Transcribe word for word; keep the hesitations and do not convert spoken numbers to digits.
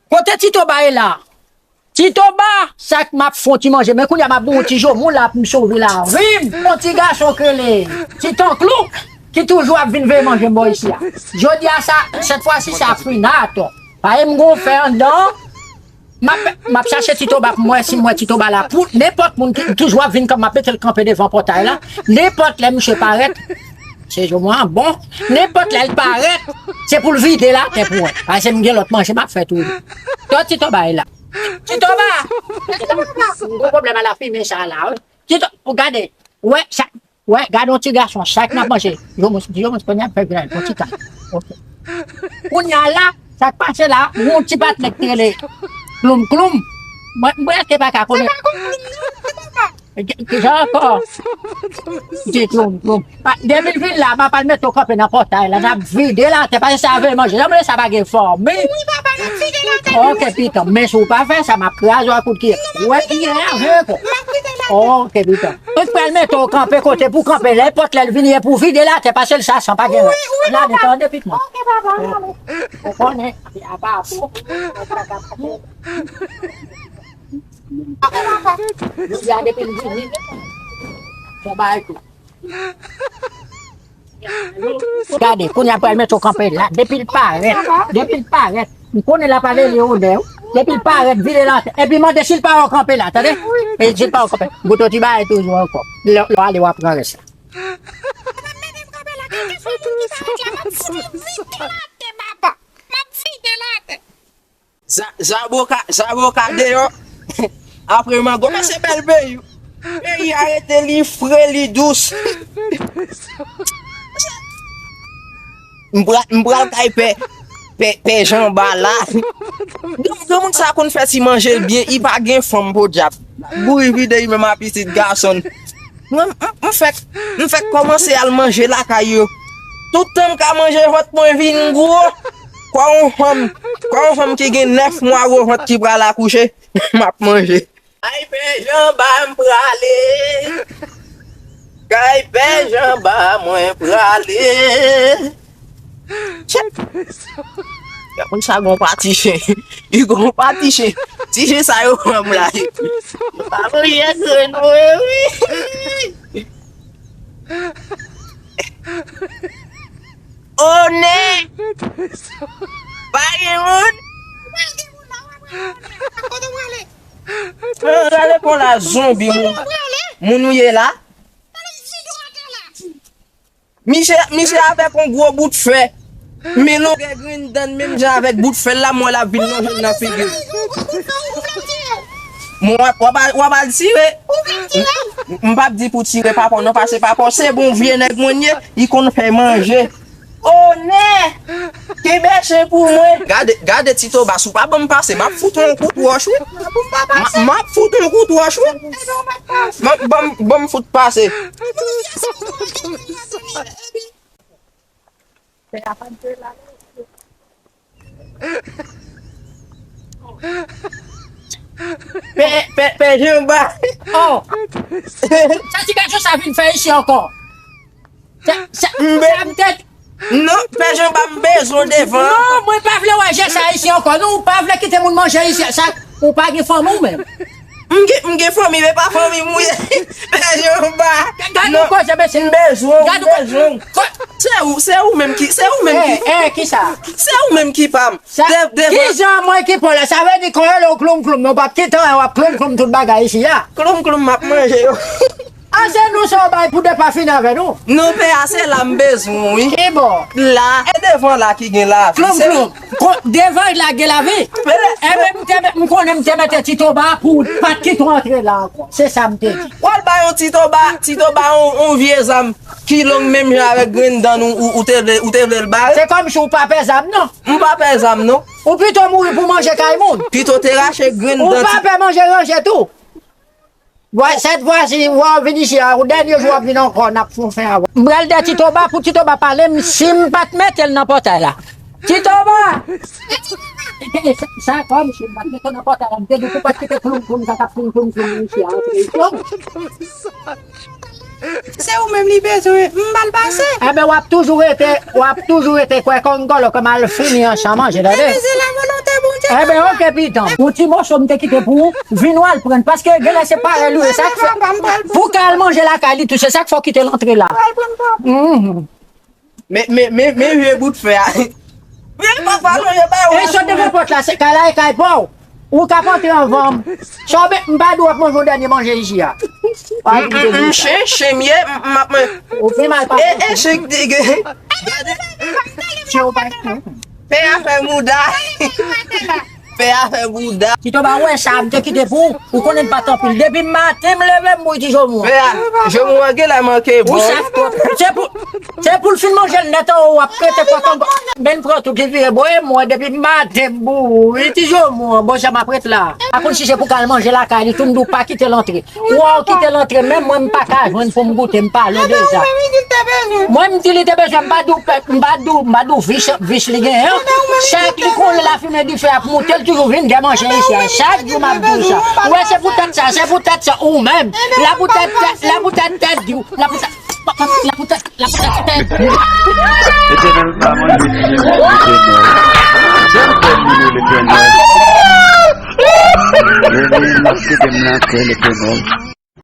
Kote Tito Ba ye la? Tito Ba, sa k m ap fè yon ti manje, men kounye a m ap ba w yon ti joumou la pou m sove lavi m. Yon ti gason k rele Ti Tanklou, ki toujou ap vin veye manje m bò isi a. Jodi a sa, sèt fwa si sa fri nan atò. Paske m gon fè anndan, m ap, m ap chache Tito Ba pou m wè si m wè Tito Ba la. Pou nenpòt moun ki toujou ap vin, kan m ap mete l kanpe devan pòtay la, nenpòt lè misye parèt, se joumou an bon, nenpòt lè l parèt, se pou l vide l atè pou mwen. Paske m gen lòt manje m ap fè tou. Tò Tito Ba ye la. Tito Ba! M gon pwoblèm a lafimen sa la, wi. Tito, ou gade, wè, sa, wè, gade yon ti gason, sa k n ap manje. Yo mons, yo mons, kounye a fè viral, yon ti kay. Ok. Kounye a la, sa k pase la, yon ti patnè k te rele Kloum Kloum. Mwen, mwen, te pa ka konnen. Ki, ki jan ankò? Di Kloum Kloum. Pa, depi l vin la, m ap al mete w kanpe nan pòtay la, n ap vide l atè, paske sa vle manje. Jan m wè sa pa gen fanmi. Wi, papa, n ap vide l atè. Ok, pitan, men si w pa fè sa, m ap kraze w ak kout kiyè. Ou wè kiyè a, vye ko. M ap vide l atè. Ok, pitan. Mwen pral mete w kanpe kote pou kanpe, nenpòt lè l vini, e pou vide l atè, paske l sa san pa gen rès. Wi, wi, papa. N ale, tande, pitan. Ok, papa, n ale. Ou konnen, se apa pou. Jodi a depi l vini, fè bagay tou. Gade, kounye a pral mete w kanpe la. Depi l parèt, depi l parèt, m konnen l ap ale li odè, wi. Depi l parèt, vide l atè. Epi mande si l pa wè w kanpe la, tande? E si l pa wè w kanpe. Bout yon ti bagay toujou ankò. Lè, lè w ale, w ap pran rès la. Za-, zaboka, zaboka deyò. Apre mango, men se bèl peyi. Peyi a rete li fre, li dous. M pral, m pral kay pè, pè, pè Janba la. Granmoun sa konn fè ti manje l byen, li pa gen fanm podyab. Bouri vide li menm a pitit gason l. Mwen, m, m fèk, m fèk kòmanse al manje lakay yo. Tout tan m ka manje, vant mwen vin gwo. Kwa yon fanm, kwa yon fanm ki gen nèf mwa gwo vant ki pral akouche, m ap manje. Kay pè Janba m prale. Kay pè Janba mwen prale. Tchè. Moun sa gon pati chen. Li gon pati chen. Ti chen sa yo pran m la epi. Yo pa manje grenn mwen wi. Onè. Pa gen moun. Kote w prale? Prale pon la zonbi moun. Moun ou ye la? Misye, misye avèk yon gwo bout fè. Men longè grenn dan l menm jan avèk bout fè l la, m wè l ap vin lonje l nan figi l. Mwen w ap, w ap al, w ap al tire. M, m p ap di pou tire papa w non, paske papa w se bon vye nèg mwen ye, li konn fè manje. Onè! Kenbe chen pou mwen. Gade, gade Tito Ba, si w pa ban m pase, m ap fout ou yon kout wòch, wi. M, m ap fout ou yon kout wòch, wi. Ban, ban, ban m fout pase. Pè, pè, pè Janba. Oh! Sa ti gason sa vin fè isi ankò? Sa, sa, sa m te. Non, pè Janba, m bezwen w devan. Non, mwen pa vle wè jès sa isi ankò. Non, ou pa vle kite moun manje isi. Sa, ou pa gen fanmi w menm. M gen, m gen fanmi, men pa fanmi m wi. Pè Janba. Gad yon koze, mesye. M bezwen w, m bezwen w. Se ou, se ou menm ki, se ou menm ki. Eh, eh, kisa? Se ou menm ki pa m. Sa, de, devan. Kijan mwen ki pa w la? Sa vle di kon yo rele w kloum kloum, non, pa kite w ap kloum kloum tout bagay isi a. Kloum kloum, m ap manje yo. A se nou sa w bay pou depafini avè nou? Non, pè a, se la m bezwen w, wi. Ki bò? La, e devan la ki gen lavi. Kloum kloum. Devan la gen lavi? Ebyen, m te, m konnen m te mete Tito Ba pou w pa t kite w antre la ankò. Se sa m te di. W al bay yon Tito Ba, Tito Ba yon, yon vye zam ki long menm jan avèk grenn dan nou, ou, ou te vle, ou te vle l bare? Se kòmsi w pa pè zam, non? M pa pè zam, non. Ou pito mouri pou manje kay moun. Pito te rache grenn dan. Ou pa pè manje ranje tou. Vwa, sèt fwa si w a vin isi a, ou dènye jou w ap vin ankò, n ap fè yon fen avè w. M pral dèyè Tito Ba pou Tito Ba pale m si m pa t mete l nan pòtay la. Tito Ba! Sa kòm si m pa t mete w nan pòtay la, m te di w pou pa t kite kloum kloum sa k ap kloum kloum kloum isi a antre isi. Se ou menm li bezwen, m ba l pase. Enben, w ap toujou rete, w ap toujou rete kwè kongolo ke m al fini an san manje, tande? Enben, se la volonte Bondye. Enben, oke, pitan. Yon ti moso m te kite pou ou, vin w al pran. Paske genlè se parèy ou ye, sa k fè. Pou w ka al manje lakay li tou, se sa k fè w kite l antre la. Mhm. Men, men, men, men vye bout fè a. Vye papa, non, yo bay. E sot devan pòt la, se kay la, e kay pa w. Ou ka antre anvan m. Sa w be-, m pa di w ap manje yon dènye manje isi a. Pa di m te di sa. Chen, chen m ye, m, m ap manje. Ou pi mal pa. E, e, chen ki te gen. Gade. Chen ou pa. Pè a fè bouda. Pè a fè bouda. Tito ba wè sa, m te kite pou ou. Ou konnen m pa t anpil. Depi maten m leve m bouyi ti joumou an. Pè a, joumou an genlè manke bon. Ou saf twòp. Se pou, se pou l fin manje l nèt anwo, w ap rete kòk anba. Men pran tout li vire bò, e mwen depi maten m bouyi ti joumou an, bon jan m ap ret la. A konn si se pou k al manje lakay li, tou m di w pa kite l antre. Ou wè w kite l antre, menm mwen m pa ka jwenn pou m goute, m pale w de sa. Mwen m di li te bezwen, m pa di w pèp, m pa di w, m pa di w vich, vich li genyen an. Chak li konnen lafimen dife ap moute, l toujou vin dèmanje isi a. Chak jou m ap di w sa. Ou wè, se poutèt sa, se poutèt sa, ou menm. La poutèt tèt, la poutèt tèt di w, la poutèt, la poutèt, la poutèt tèt. Letènèl pa manje ti joumou, Letènèl. Sèl kè m li ye, Letènèl. Lè m ap kite m nan kè, Letènèl.